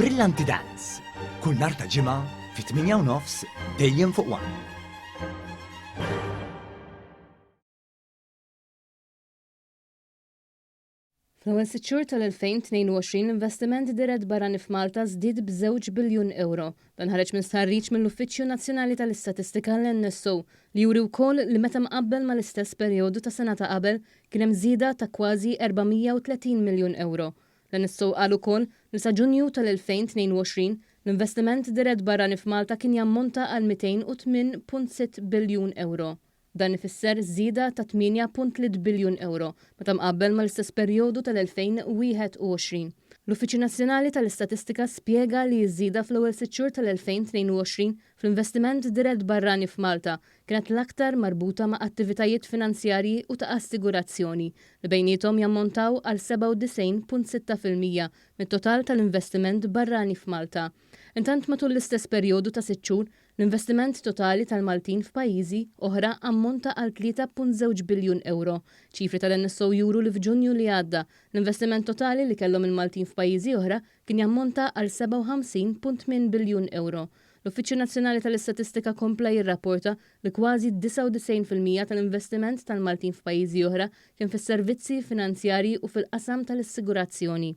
Brillanti Dance, kull nhar ta' Ġimgħa fit-8 u nofs dejjem fuq One. Fl-ewwel sitt xhur tal-2022 l-investiment dirett barrani f'Malta żdied b'żewġ biljun ewro. Dan ħareġ minn stħarriġ mill-Uffiċċju Nazzjonali tal-Istatistika, l-NSO, li juri wkoll li meta mqabbel mal-istess perjodu ta' sena ta' qabel kien hemm żieda ta' kważi 430 miljun ewro. L-NSO qal ukoll li sa Ġunju tal-2022 l-investiment dirett barrani f'Malta kien jammonta għal 208.6 biljun ewro. Dan ifisser żieda ta' 8.3 biljun ewro meta mqabbel mal-istess perjodu tal-2021. L-Uffiċċju Nazzjonali tal-Istatistika spjega li ż-żieda fl-ewwel sitt xhur tal-2022 fl-investiment dirett barrani f'Malta kienet l-aktar marbuta ma' attivitajiet finanzjarji u ta' assigurazzjoni li bejniethom jammontaw għal 97.6% mit-total tal-investiment barrani f'Malta. Intant matul l-istess perjodu ta' sitt xhur, L-investiment totali tal-Maltin f'pajjiżi oħra ammonta għal 3.2 biljun ewro. Ċifri tal-NSO juru li f'Ġunju li għadda, l-investiment totali li kellhom il-Maltin f'pajjiżi oħra kien jammonta għal 57.8 biljun ewro. L-Uffiċċju Nazzjonali tal-Istatistika kompla jirrapporta li kważi 99% tal-investiment tal-Maltin f'pajjiżi oħra kien fis-servizzi finanzjarji u fil-qasam tal-assigurazzjoni.